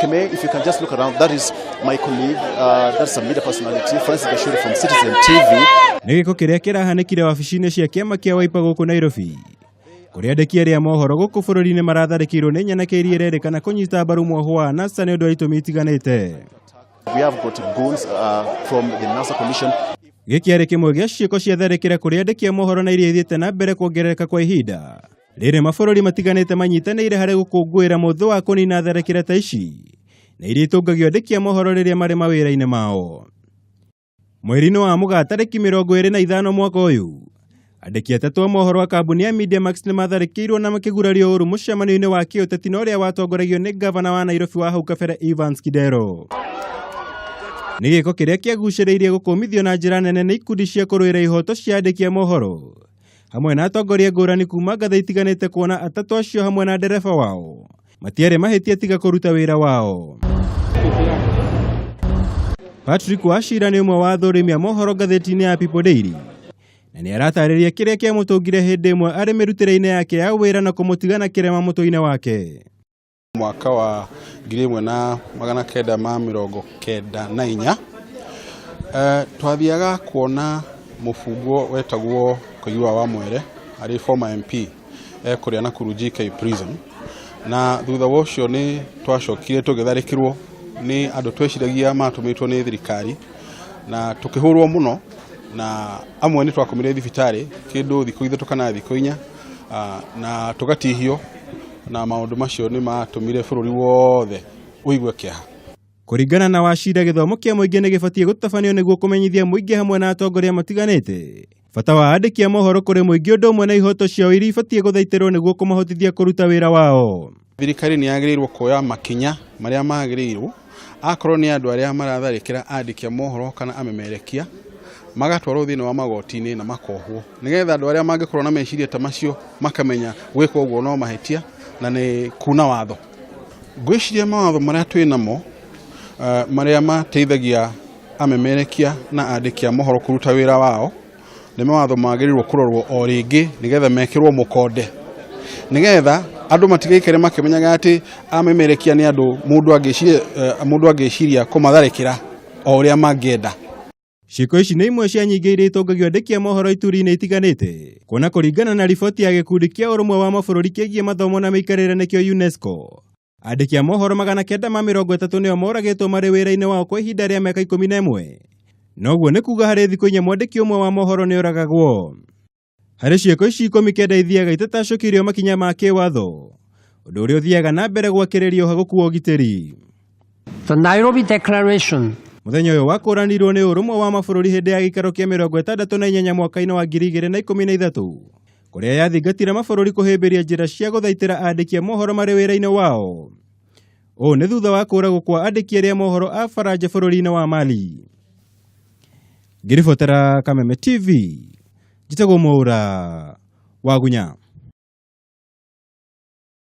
Keme, if you can just look around, that is my colleague, that's a media personality, Francis Gachuri from Citizen TV. Nĩ gĩko kĩrĩa kĩrahanĩkire wabici-inĩ cia kĩama kĩa Wiper gũkũ Nairobi, kũrĩa andĩki arĩa mohoro gũkũ bũrũri-inĩ maratharĩkĩirwo nĩ nyanake iria irerĩkana kũnyita mbaru mwohwo wa NASA nĩ ũndũ wa itũmi itiganĩte. We have got goons from the NASA Commission. Gĩkĩ arĩ kĩmwe gĩa ciĩko cia tharĩkĩra kũrĩ andĩki a mohoro na iria ithiĩte na mbere kuongerereka kwa ihinda rĩrĩ mabũrũri matiganĩte manyitanĩire harĩ gũkũngũĩra mũthĩ wa kũnina tharĩkĩra ta ici na iria itũngagio andĩki a mohoro rĩrĩa marĩ mawĩra-inĩ mao. Mweri-inĩ wa Mũgaa tarĩki 25 mwaka ũyũ, andĩki atatũ a mohoro a kambuni ya Mediamax nĩ matharĩkĩirwo na makĩgurario ũru mũcemanio-inĩ wa kĩũteti na ũrĩa watongoragio nĩ ngavana wa Nairobi wa hau kabere Evans Kidero. Nĩ gĩko kĩrĩa kĩagucĩrĩirie gũkũmithio na njĩra nene nĩ ikundi cia kũrũĩra ihoto cia andĩki a mohoro hamwe na atongoria ngũrani kuma ngathĩ itiganĩte, kuona atatũ acio hamwe na ndereba wao matiarĩ mahĩtia tiga kũruta wĩra wao. Patrick Wachira nĩ ũmwe wa athũrimi a mohoro ngathĩti-inĩ ya People Daily na nĩ aratarĩria kĩrĩa kĩamũtũngire hĩndĩ ĩmwe arĩ mĩrutĩre-inĩ yake ya wĩra na kũmũtiga na kĩrema mũtwe-inĩ wake. Mwaka wa 1994, twathiaga kuona mũbungwo wetagwo Koiwa wa Mwere, arĩ former MP, kũrĩa Nakuru GK Prison, na thutha wa ũcio nĩ twacokire tũgĩtharĩkĩrwo nĩ andũ tweciragia matũmĩtwo nĩ thirikari na tũkĩhũrwo mũno, na amwe nĩ twakomire thibitarĩ kĩndũ thikũ 3 kana thikũ 4, na tũgatihio, na maũndũ macio nĩ matũmire bũrũri wothe ũigue kĩeha. Kũringana na Wachira, gĩthomo kĩa mũingĩ nĩ gĩbatiĩ gũtabanio nĩguo kũmenyithia mũingĩ hamwe na atongoria matiganĩte bata wa andĩki a mohoro kũrĩ mũingĩ, ũndũ ũmwe na ihoto ciao iria ibatiĩ gũthaitĩrwo nĩguo kũmahotithia kũruta wĩra wao. Thirikari nĩ yagĩrĩirwo kuoya makinya marĩa magĩrĩirwo akorwo nĩ andũ arĩa maratharĩkĩra andĩki a mohoro kana amemerekia, magatwarwo thĩinĩ wa magoti-inĩ na makohwo, nĩgetha andũ arĩa mangĩkorwo na meciria ta macio makamenya gwĩka ũguo no mahĩtia na nĩ kuna watho. Ngwĩciria mawatho marĩa twĩ namo, marĩa mateithagia amemerekia na andĩki a mohoro kũruta wĩra wao, nĩ mawatho magĩrĩirwo kũrorwo o rĩngĩ nĩgetha mekĩrwo mũkonde, nĩgetha andũ matigaikare makĩmenyaga atĩ amemerekia nĩ andũ mũndũ angĩciria kũmatharĩkĩra o ũrĩa mangĩenda. Ciĩko ici nĩ imwe cia nyingĩ iria itũngagio andĩki a mohoro ituri-inĩ itiganĩte, kuona kũringana na riboti ya gĩkundi kĩa Ũrũmwe wa Mabũrũri kĩgiĩ mathomo na mĩikarĩre, nĩkĩo UNESCO, andĩki a mohoro 930 nĩo moragĩtwo marĩ wĩra-inĩ wao kwa ihinda rĩa mĩaka 11. Noguo nĩ kuga harĩ thikũ 4 mwandĩki ũmwe wa mohoro nĩ oragagwo. Harĩ ciĩko ici, 19 ithiaga itatacũkĩirio makinya ma kĩwatho, ũndũ ũrĩa ũthiaga na mbere gwakĩrĩria ũhagũku wa ũgitĩri. The Nairobi Declaration Mũthenya ũyũ wakũranirwo nĩ Ũrũmwe wa Mabũrũri hĩndĩ ya gĩikaro kĩa 68 mwaka-inĩ wa 2013, kũrĩa yathingatire mabũrũri kũhĩmbĩria njĩra cia gũthaitĩra andĩki a mohoro marĩ wĩra-inĩ wao. Ũũ nĩ thutha wa kũragwo kwa andĩki arĩa mohoro a Faranja bũrũri-inĩ wa Mali. Ngĩribotera Kameme TV, njĩtagwo Mwaura Wagunya.